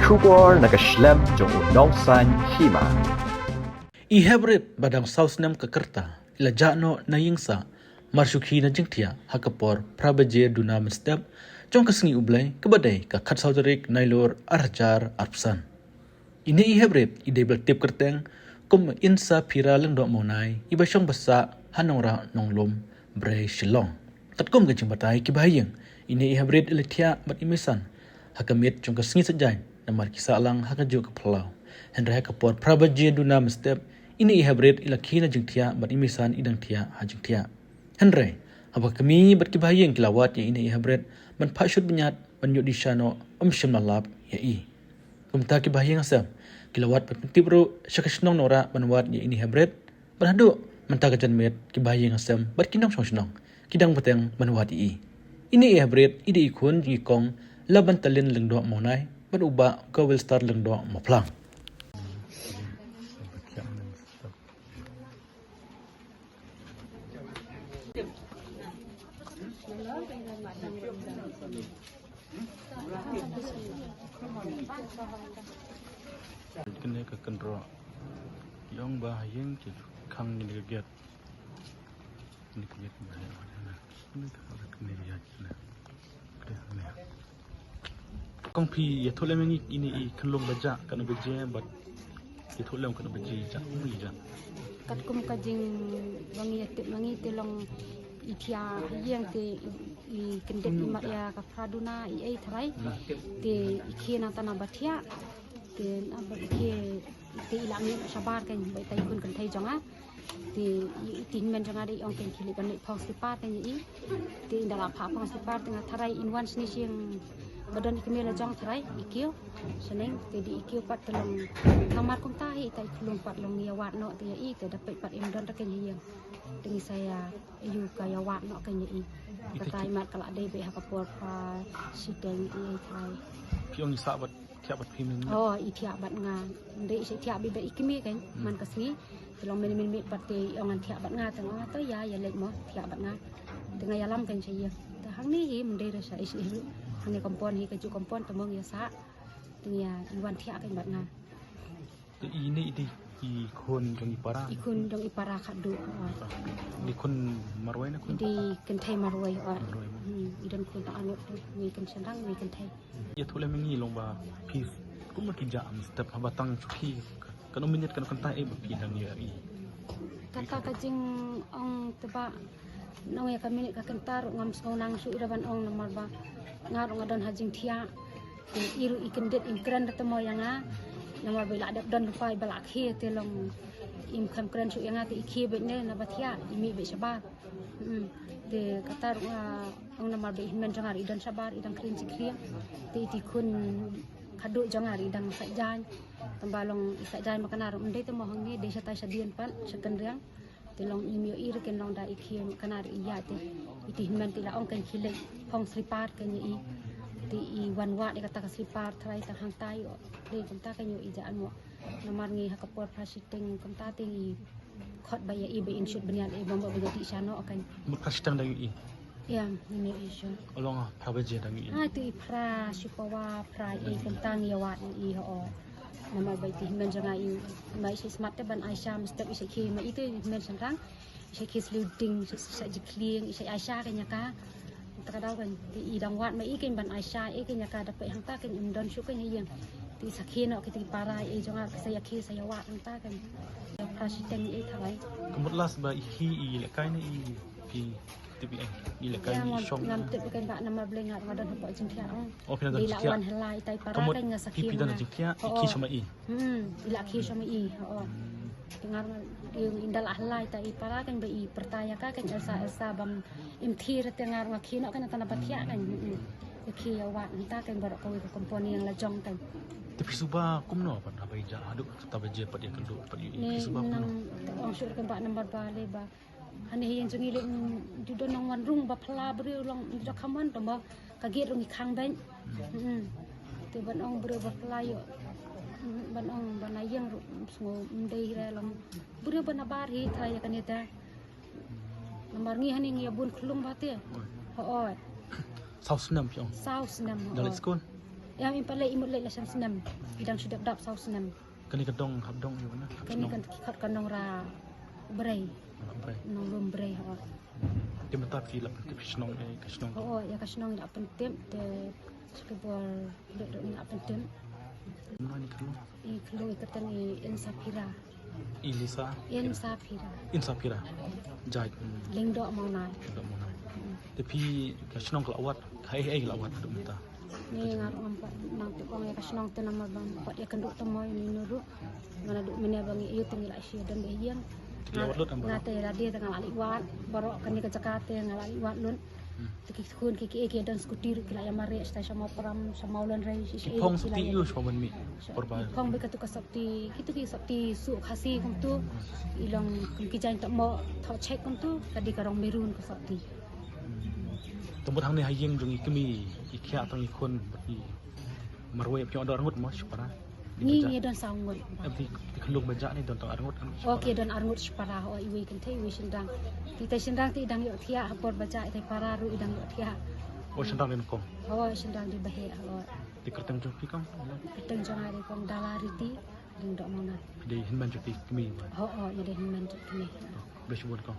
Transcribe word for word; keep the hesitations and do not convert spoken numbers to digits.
Khubor na ka shlem jong u nongsan hima. I Heprit ba dang saw snem ka kyrta i la jah noh na ïing sah mar shu khie na jingthiah ha ka por phra baje duna mynstep jong ka sngi U Blei kaba dei ka khatsaw tarik Nailur ar hajar arphew san. Ine i Heprit i dei ba la tip kyrteng kum Insa Phira Lyngdoh Mawnai iba shong ba sah ha Nongrah Nonglum, Bri, Shillong. Katkum ka jingbatai kiba ha ïing, ine i Heprit i la thiah bad i Meisan ha ka miet jong ka sngi Saitjaiñ namar ki sah lang ha kajuh ka phyllaw. Hynrei ha ka por phra baje duna mynstep, ine i Heprit i la khie na jingthiah bad i Meisan i dang thiah ha jingthiah. Hynrei haba ka kmie bad kiba ha ïing ki la wad ïa ine i Heprit ban phah shut bniat ban ïoh dih sha noh, ym shym la lap ïa i. Kumta kiba ha ïing ha sem ki la wad ban pyntip ruh sha ka shnong Nongrah ban wad ïa ine i Heprit. Bad haduh mynta ka janmiet kiba ha ïing ha sem bad ki nongshong shnong ki dang bteng ban wad ïa i. Ine i Heprit i dei i khun jong i kong Labantalin Lyngdoh Mawnai bad u bah Gowelstar Lyngdoh Mawphlang. Kane ka kynroh, ki ong ba ha ïing ki khang ïa kane ka gate. Kane ka gate ba ïa kane. Kane ka gate kane. Kong, phi ïathuh lem ïa ngi ine i khyllung ba jah katno baje bad ïathuh lem katno baje i jah, kumno i jah. Katkum ka jing ba ngi ïa tip ma ngi te long i thiah ha ïing te i kyndit i mat ïa ka phra duna i ei tharai. Te i khie nangta na ba thiah te na ba i khie te i la mih shabar kan ba i tai khun kynthei jong nga. Te i, i tynmen jong nga dei i ong kan khie leit ban leit phong slipar kan ïa i. Te i da la phah phong slipar te nga tharai in wan shane sha ïing ba don i kmie la jong tharai i kiew. Shaneng te dei i kiew pat te long namar kumta hi i tai khyllung pat long ïa wad noh te ïa i te da peit pat im don ta kan ïa ïing. Te ngi sa ïa ïu ka ïa wad noh kan ïa i. Kata i mat ka la dei beit ha ka por phra shiteng i ei tharai. Phi ong i sah bad thiah bad phi mynmiet? Oh, i thiah bad nga. Ym dei i shu thiah beit bad i kmie kan man ka sngi. Te long mynmiet mynmiet pat te i ong ngan thiah bad nga te nga ong to ïa ïa leit mo thiah bad nga. Te nga ïalam kan sha ïing. Te hangne hi ym dei re sha i shu hi. Hangne kompon hi kajuh kompon te mo ngi ïa sah. Te ngi ïa i wan thiah kan bad nga. Te ine i dei i khun jong i para? I khun jong i para khatduh. Dei khun marwei ne khun? Dei kynthei marwei. Marwei mo. Hmm, i don khun tang arngut, ngi kynshynrang ngi kynthei. Ïathuh lem ïa ngi long ba phi kumno ki jah mynstep haba tang shu khie, katno minit katno kynta ei ba phi dang ïa i? Kata ka jingong te ba nong ïa ka minit ka kynta ruh ngam sngew nang shuh ïa ban ong namar ba nga ruh nga don ha jingthiah. Te i ruh i kyndit i kren da te mo ïa nga. Namar ba i la dep don ruh pa i ba la khie te long im khlem kren shuh ïa nga te i khie beit ne na ba thiah i mih beit shabar. Hmm. Te kata ruh nga ong namar ba i hynmen jong nga ruh i don shabar i dang khring shi khring. Te i ti khun khatduh jong nga ruh i dang sait jaiñ. Tang ba long i sait jaiñ ma kane ruh ym dei te mo hangne dei shatai shadien pat sha kynriang. Te long i mih ïa i ruh ken long da i khie ma kane ruh i ïaid te i ti hynmen te i la ong kan khie leit phong slipar kan ïa i. Te i wan wad ïa kata ka slipar tharai tang hangtai ïoh. Dei kumta kan ïoh i jah mo. Namar ngi ha ka por phra shiteng kumta te ngi khot ba ïa i ba in shut bniat i ba mo ba ïa dih sha noh kan. Mut phra shiteng dang ïoh i? Ïa, ngi ïoh i sha. Along phra baje dang ïoh i? Ah, te i phra shi pawa phra i kumta ngi ïa wad i ho. Namar ba i ti hynmen jong nga i ma i shu smat te ban ai sha mynstep i shu khie ma i te hynmen shynrang. I shu khie sliew ding, i shu sah jingkhlieng, i shu ai sha kan ïa ka. Te ka daw kan te i dang wad ma i kan ban ai sha i kan ïa ka da peit hangta kan im don shuh kan ïa ïeng. Te i sa khie noh ki te ki para i jong nga ki sa ïa khie sa ïa wad hangta kan. Ïa phra shiteng i tharai. Ka mut last ba i khie i lehkai ne i, i tip i ei? I lehkai ne i shong? Ngam tip kan ba namar Blei nga nga don hapoh jingthiah ong. Oh, phi don jingthiah. Dei la wan hala i tai para kan nga sa khie. Ka mut phi don jingthiah i khie shong ma i. Hmm, i la khie shong ma i. Oh. Te nga ruh i da la hala i tai para kan ba i pyrta ïa ka kan Elsa Elsa bam im thir te nga ruh nga khie noh kan tang na ba thiah kan. Hmm. Ïa khie ïa wad nta kan baroh kawei ka kompon ïa nga la jong kan. Te phi suba kumno pat haba i jah haduh kata baje pat ïa kynduh pat ïa i phi suba kumno? Nang te ong shuh kan ba namar ba lei ba Hane hi ïeng jong ngi leh, mm, ju don nongwan rung ba phylla briew long ju kham wan tang ba ka gate rung i khang beiñ. Mm. Te ban ong briew ba phylla ïoh, mm, ban ong ba na ïeng ruh, mm, sngew ym dei re long briew ba na bar hi trai ïa kane te. Namar ngi hane ngi ïa bun khlung ba te. Hooid. Saw snem phi ong? Saw snem. Da leit skul? Ïa, ym pat leh, i mut leh la san snem. I dang shu dep dap saw snem. Kane ka dong, hap dong ïa u na. Kane ka khot ka Nongrah Brei. Nongrah Brei. Nongrah Brei, ho. Te mynta phi la pyntip ka shnong, eh, ka shnong. Ho, ïa ka shnong la pyntip, te shu ki bor, la pyntip. Mano ni ka shnong? I khlong i kyrteng i Insapira. Ilisa. Insapira. Insapira. Jait. Lyngdoh Mawnai. Lyngdoh Mawnai. Hmm. Te phi ka shnong ka la wad, ka ei ei ka la wad mynta. Ni nga ruh ngam pat nang tip ong ïa ka shnong te namar ba ngam pat ïakynduh tymmen ïa ino ruh. Nga naduh mynne ba ngi ïoh te ngi la shu don bad ïing. Te ki la wad lut em baroh? Nga te la dei te nga la leit wad baroh kane ka jaka te nga la leit wad lut. Hmm. Te ki khun ki ki ki don skuti ruh ki la ïa mareh shatai sha Mawpram sha Mawlynrei shi. Ki phong sopti ïa u sha Mawmynmih. Por ba ki phong bad katu ka sopti, kitu ki sopti suh Khasi kumtu. I long kum ki jaiñ tymmen thoh chek kumtu, ka dei ka rong maroon ka sopti. Te mut hangne ha ïing jong i kmie, i khiah tang i khun bad i marwei, phi ïoh don arngut mo shipara? Ngi, ngi don saw ngut. Em, te, te khyllung ba jah ne don tang arngut, arngut shipara? Oh, ki don arngut shipara, oh, iwei kynthei iwei shynrang. Te, te shynrang te i dang ïoh thiah ha por ba jah, te para ruh i dang ïoh thiah. Oh, shynrang dei nyngkong? Oh, shynrang dei ba heh, oh. Te kyrteng jong phi kong? Kyrteng jong nga dei kong Dalariti Lyngdoh Mawnai. Dei hynmen jong phi kmie ba? Oh, oh, ïa dei hynmen jong kmie. Oh, khublei shibun kong.